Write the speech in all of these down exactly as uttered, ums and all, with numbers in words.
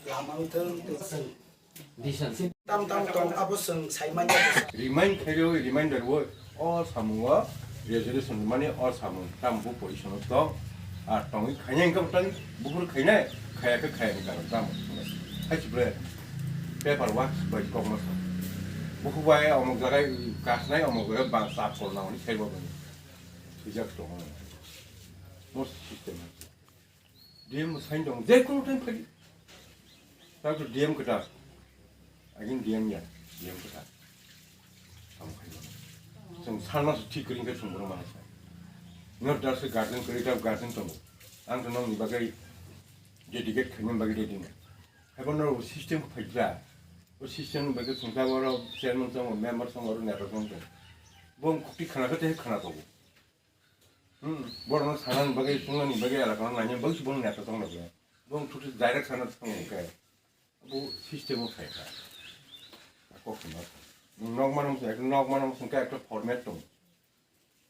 Lamang thung tei chwng tam tam tong abo chwng sai manya. Remind khairwi, reminder wo o samungo resolution mani o samung tam bo position o tong. Ar tongwi khainai wngkha bwtang buphuru khainai, khaya khe khaya ni karon tamo. Hai si bre paper work bai kokma sa. Buphuru bai omok jagai kasnai, omok jagai bang sap kol nangni sai bo bani. Sujak tongo. Most system. D M bo sign dong, je kono time phai. Doctor D M kwtal. Again D M ya, D M kwtal. Tamo khai mano. Chwng salma se thik kring khe chwng bono mana sa. Nor dar se guardian kwrwi ta guardian tongo. Ang to nongni bagwi dedicate khaimani bagwi ready na. Haibo nor system khe phaikha. O system ni bagwi chwng ta oro chairman tongo, member tongo, oro neta tongo. Bo khukti khana khe tei khana tongo. Hmm, borokno sanani bagwi, chwngnani bagwi, elakarok naina bagwi se bono neta tongna bagwi. Bono thuthu direct sana thangwi hwnkhe, abo system o phaikha. A kok hwnma. Nwng nok mano wngkha, nok mano wngkha ekta format tongo.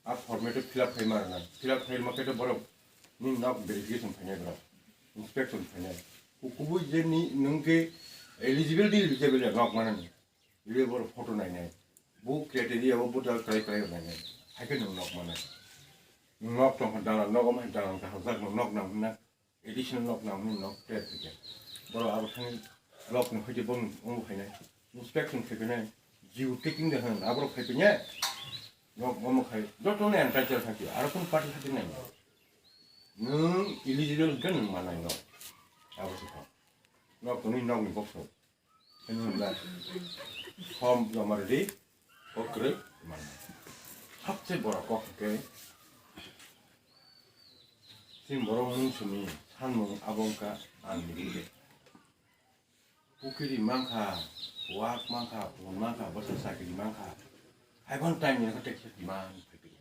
A format o fill up khai ma rwna. Fill up khai ma khe borok ni nok verification phainai borok. Inspection phainai. Ku-, kubui je ni nwng khe eligible de eligible ya nok manani. Ebe boro photo nainai. Bo criteria o bo da kwlai kwlai nainai. Haikhe nwng nok manai. Nwng nok tongkha dalan, nok omo hai dalan kaham jak nwng nok nang hwnna. Additional nok nang hwnwi nok tei thwikhe. Boro abo thani block ni hoite bong omo khainai. Inspection khaiphainai. Geo taking de hwn aborok khaiphainai. Nok omo khai joto ni entitled thangkhe. Aro kunu party thangkhe nai. Nwng eligible hwnkhe nwng manai nok. Abo se kok. Nok tongwi nok ni box rok. Hwnwi hwnba form joma rwdi, kok kwrwi mano. Sabse boro kok hwnkhe chini borok mung simi sanmung abo wngkha ang nini khe. Pukiri mankha, wak mankha, pun mankha, bwsa chakri mankha. Haiphano time ni khe teksa demand phaikhe.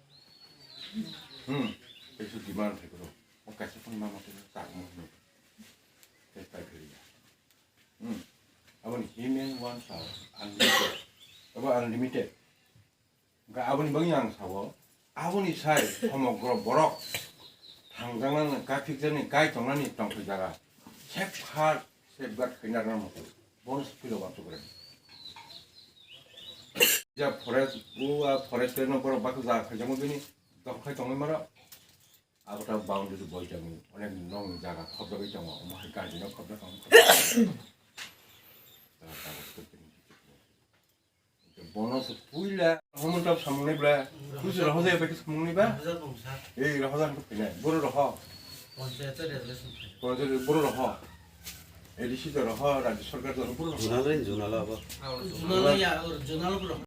Hmm, teksa demand phaikhe. O kaisa phone mama tei chakma hwnwi. Tei paiphiriya. Hmm. Aboni human wants are unlimited. Abo unlimited. Hwnkhe aboni bagwi ang sao, aboni sai somogro borok thangjaknani, kaphikjaknani, kai tongnani tongthai jaga. Safeguard, safeguard khaina rwna muchung. Bono se puila uansuk rwdi. Ja forest, o a forest no borok baksa jaga khaijakma bini dokhor khai tongwi maro. Abo ta boundary boitani onek nokni jaga khobjagwi tongo, omo hai guardian no khobjak tongo. Bono se puila homo ta samung nai bla. Kusu roho jai bai samung nai ba? Ei roho jang to pina. Boro roho. Panchayat boro roho. A D C to roho, Rajya Sarkar to roho, boro roho. Junal rin junal abo. Junal ya, junal boro.